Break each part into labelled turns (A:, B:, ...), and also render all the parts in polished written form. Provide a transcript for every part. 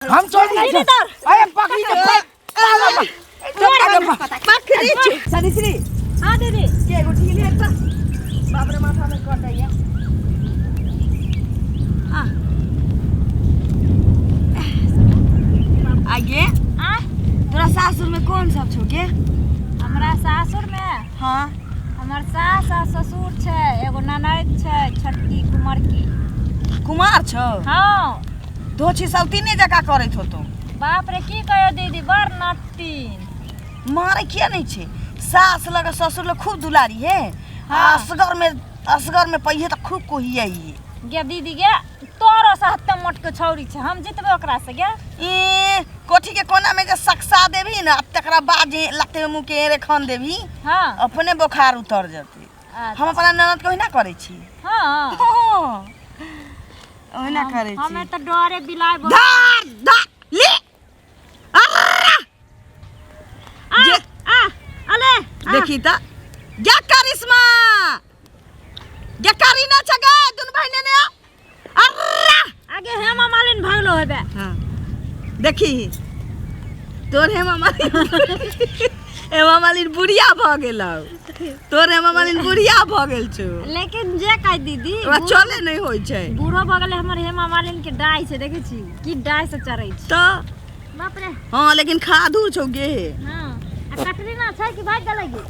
A: हम चोर नहीं छी। अरे पकड़ी के
B: पकड़ी छी। सनिश्री।
C: हाँ दीदी।
B: के एगो ढील है त बाप रे माथा में कटैया। हाँ आगे
C: आ
B: तोरा सासुर में कौन सब छौ गे?
C: हमरा सासुर में?
B: हाँ।
C: हमर सास आ ससुर छै, एगो ननैद छै, छोटकी कुमरकी।
B: कुमार छौ?
C: हाँ।
B: धोछी सौतीने जकाँ करैत होतौ।
C: बाप रे की कहियो दीदी, बड़ नट्टीन।
B: मारे किया नहीं छै? सास लग ससुर लग खूब दुलारी है।
C: हाँ।
B: असगर में पहिए त खूब कोहिया ही।
C: गे दीदी गे, तोरो से हत्ते मोट के छौरी छै, हम जितबे ओकरा से गे।
B: ई कोठी के कोना में जे सकसा देबी ना, तकरा बाद जे लगते मुंह के एरे खन देबी।
C: हाँ।
B: अपने बुखार उतर जते।
C: अच्छा।
B: हम अपना ननद के ओहिना करै छी।
C: हाँ।
B: हाँ। ओहिना करै छी।
C: हमे त डरे बिलाय बहुत।
B: धार धार ले। अर्रा।
C: आ,
B: जे-
C: आ, अले, आ।
B: देखी त। गे करिश्मा। गे करीना छ गे, दुनु भाई नेने आ। अर्रा।
C: आगे हेमा मालिन भागलो हेबे।
B: हाँ। देखी तोर हेमा मालिन, हेमा मालिन बुढ़िया भ गेलौ। तोर हेमा मालिन बुढ़िया भ गेल छौ।
C: लेकिन जे कह दीदी,
B: ओकरा चले नहीं होइ छै।
C: बूढ़ो भ गेलै हमर हेमा मालिन के डाई छै, देखै छी की डाई से चढ़ै छै।
B: त
C: बाप रे।
B: हाँ, लेकिन खाधुर छौ गे।
C: हाँ। आ कटरीना छै कि भागि गेलै गे?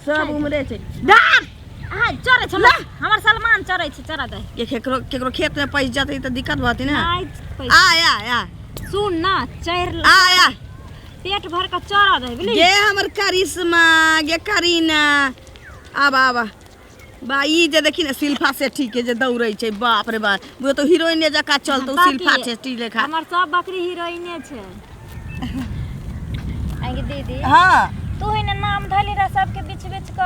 B: सब उमरे छै। डार।
C: आ चढ़ै छै हमर सलमान, चढ़ै छै, चढ़ा दे।
B: के केकरो केकरो खेत में पैस जतै त दिक्कत भतै ना।
C: आइ पैस।
B: आ आ आ।
C: सुन ना, चढ़
B: आ आ।
C: पेट भर के चढ़ा दे, बुझली?
B: गे हमर करिश्मा, गे करीना। आब आब बा ई जे देखी ने शिल्पा शेट्टी के जे दौड़ै छै, बाप रे बाप, बुझो तो हीरोइने जकाँ चलतौ।
C: बाकी
B: शिल्पा शेट्टी लेखा।
C: हमर सब बकरी हीरोइने छै। आगे दीदी।
B: हाँ।
C: तू ही ने नाम धली रह सबके बीच बीच क।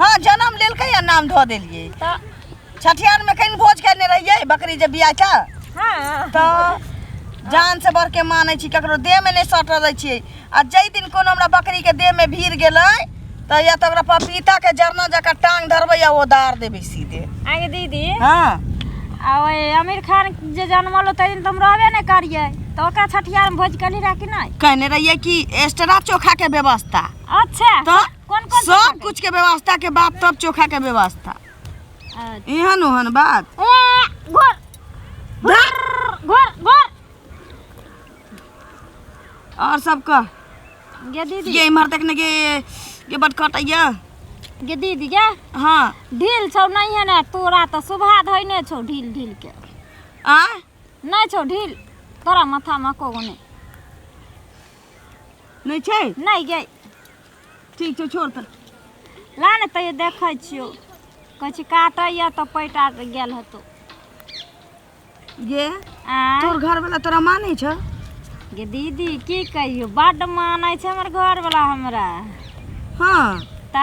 B: हाँ, जन्म लेलकै आ नाम धऽ देलियै।
C: त
B: छठियार में कहीं भोज करने रहियै बकरी जे बिया छ।
C: हाँ।
B: त जान से बढ़ के मानै छी, ककरो देह में नहीं सटऽ दै छियै। आ जाहि दिन कोनो हमरा बकरी के देह में भीड़ गेलै त या त ओकरा पपीता के जरना जकाँ टांग धरबै आ ओदार देबै सीधे।
C: आगे दीदी।
B: हाँ।
C: आ ओए आमिर खान जे जन्मल तै दिन त हम रहबे नहीं करियै, त ओकरा छठियार में भोज कली रह कि नहीं?
B: कहने रहियै कि एक्स्ट्रा चोखा के व्यवस्था।
C: अच्छा।
B: त
C: कौन कौन
B: सब कुछ के व्यवस्था के बाद तब चोखा के व्यवस्था।
C: अच्छा।
B: एहन ओहन बात।
C: ए, घोर। घोर, घोर।
B: और सब कह।
C: गे दीदी।
B: गे इम्हर देखने गे, गे बड कटैया।
C: गे दीदी गे।
B: हाँ।
C: ढील छौ नहीं है ना तोरा त सुबह धइने छौ ढील ढील के।
B: आ?
C: नहीं छौ ढील तोरा माथा में को नहीं।
B: नहीं छै?
C: नहीं गे।
B: ठीक छौ, छोड़ त।
C: ला ने तैयो देखै छियौ, कहै छी काटैया त पैटा गेल हेतौ।
B: गे,
C: आ?
B: तोर घर वाला तोरा मानै छौ?
C: गे दीदी की कहियो, बड्ड मानै छै हमर घर वाला हमरा।
B: हाँ।
C: त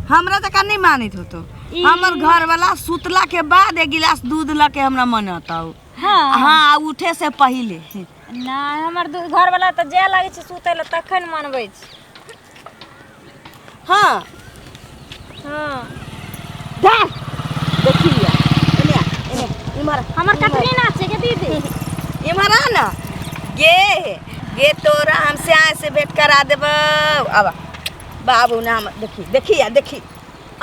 B: हमरा जकाँ नहीं मानैत होतौ।
C: ई-
B: हमर घर वाला सुतला के बाद एक गिलास दूध लऽ के हमरा मनतौ।
C: हाँ।
B: हाँ, उठे से पहिले।
C: नहीं, हमर घर वाला त जाय लागै छै सुतै लए तखन मनबै छै।
B: हाँ।
C: हाँ।
B: डाल। देखिया, एने आ, एने, इम्हर।
C: हमर कटरीना छै गे दीदी।
B: इम्हर आ ना। गे, गे तोरा हम स्याह से भेंट करा देबौ। आब बाबू नाम देखी, देखी आ, देखी।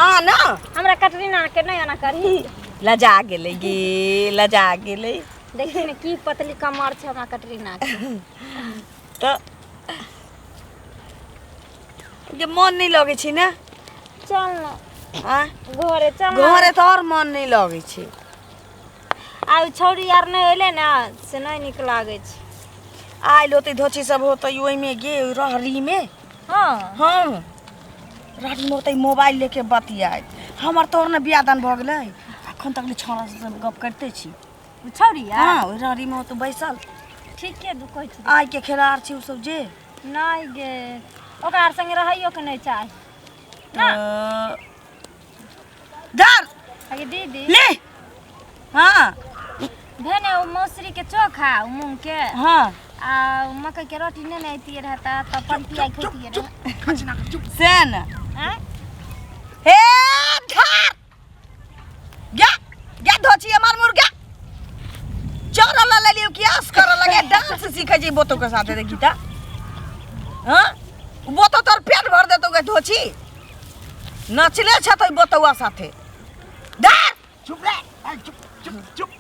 B: आ ना।
C: हमरा कटरीना के नहीं आना करही।
B: लजा गेलै गे, लजा गेलै।
C: देखी ने की पतली कमर छै हमरा कटरीना के।
B: त जे मन नहीं लगै छै ने।
C: चल ना।
B: आ?
C: घरे चल ना।
B: घरे त और मन नहीं लगै छै।
C: आ उ छौरी आर नहीं अइलै ने से नहीं नीक लागै छै।
B: आयल होतै धोची सब होतै ओहिमे गे, ओहि रहरी में।
C: हाँ।
B: हाँ, रहरी में होतै मोबाइल लेके बतियाइत। हमर तोहर ने बियाह दान भऽ गेलै, अखन तक ले छौड़ा सब गप करिते छी।
C: उ छौरी आर?
B: हाँ, ओहि रहरी में होतै बैसल।
C: ठीके दू कहै छी।
B: आइ के खेलाड़ छै उ सब जे।
C: नहीं गे, ओकरा आर संगे रहैयो के नहीं चाही। ना।
B: त डर।
C: अगे दीदी।
B: ले। हाँ।
C: भेने उ मौसरी के चोखा, उ मूंग के।
B: हाँ।
C: आ उ मकई के रोटी नेने अइतियै रहए त पंपिया खैतियै रहए।
B: से न।
C: आँय?
B: हे धार। गे, गे धोची हमर मुर्गा। चोर ल लेलियौ झकियास करऽ लगे, डांस सीखे छै बोतो के साथे। देखी ता, हाँ, बोतो तोर पेट भर देतौ गे। धोछी नचले छ तो बोतौआ साथे धर।
A: चुप रे, ए, चुप चुप चुप,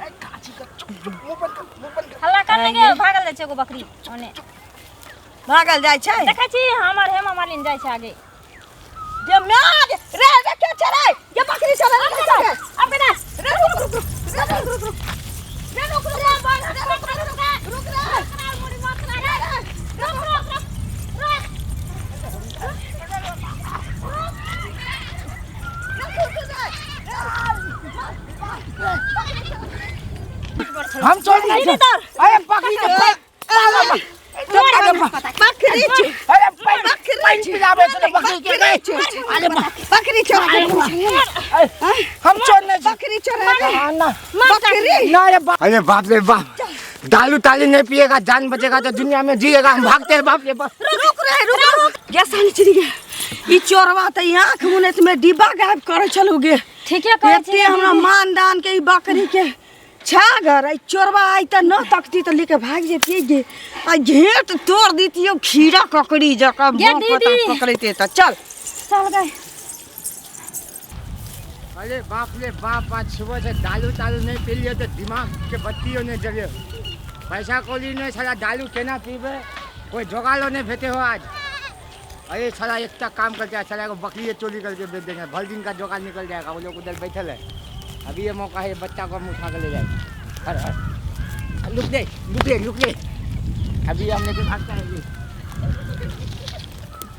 A: ए काची का, चुप चुप, मुंह बंद कर, मुंह बंद कर।
C: हल्ला कर लगे, भागल जाइ छै एगो बकरी ओने।
B: भागल जाइ छै।
C: देखै छी, हमर हेमा मालिन जाइ छै आगे।
B: जे माय रे रे, के चले ये बकरी? चले रे, चले
C: अब केना
B: रे। रुक रुक रुक रे, रुक रुक रुक रे, रुक रुक रे, रुक रुक रुक रुक रे, रुक रुक रुक।
A: हम चोर नहीं छे। अरे बकरी के
B: बकरी
A: अरे पानी पानी पिलावे छे बकरी के रे। अरे
B: बकरी चोरा,
A: हम चोर नहीं छे।
B: बकरी चोरा
A: ना
B: बकरी
A: ना रे बाप। अरे बाप रे बाप, दारू ताली नहीं पिएगा, जान बचेगा तो दुनिया में जिएगा। हम भागते हैं, बाप रे बाप।
B: रुक रे, रुक रुक गे साली चिड़ी गे। ई चोरवा त आँख मुने में डिब्बा गायब करे छलू गे।
C: ठीके कहै
B: एते
C: छी।
B: हमरा मान दान के ई बकरी के छागर आई चोरवा आई त न तकती त लेके भाग जेतियै गे, आ घेट तोड़ दितियै खीरा ककड़ी जकाँ।
C: गे दीदी।
B: पकड़ते त चल।
C: चल गए।
A: अरे बाप रे बाप, आज सुबह से दारू तारू नहीं पी लिए तो दिमाग के बत्तियों नहीं जले, पैसा कौड़ी नहीं, साला दारू केना पीबे, कोई जोगालो नहीं भेटे हो आज। अरे साला, एक काम करते हैं, साला को बकरी चोरी करके बेच देंगे, भर दिन का जोगाड़ निकल जाएगा। वो लोग उधर बैठल है, अभी ये मौका है, बच्चा को हम उठा के ले जाए। हर हर, लुक दे, लुक ले, लुक ले, अभी हम लेके भागता है ये।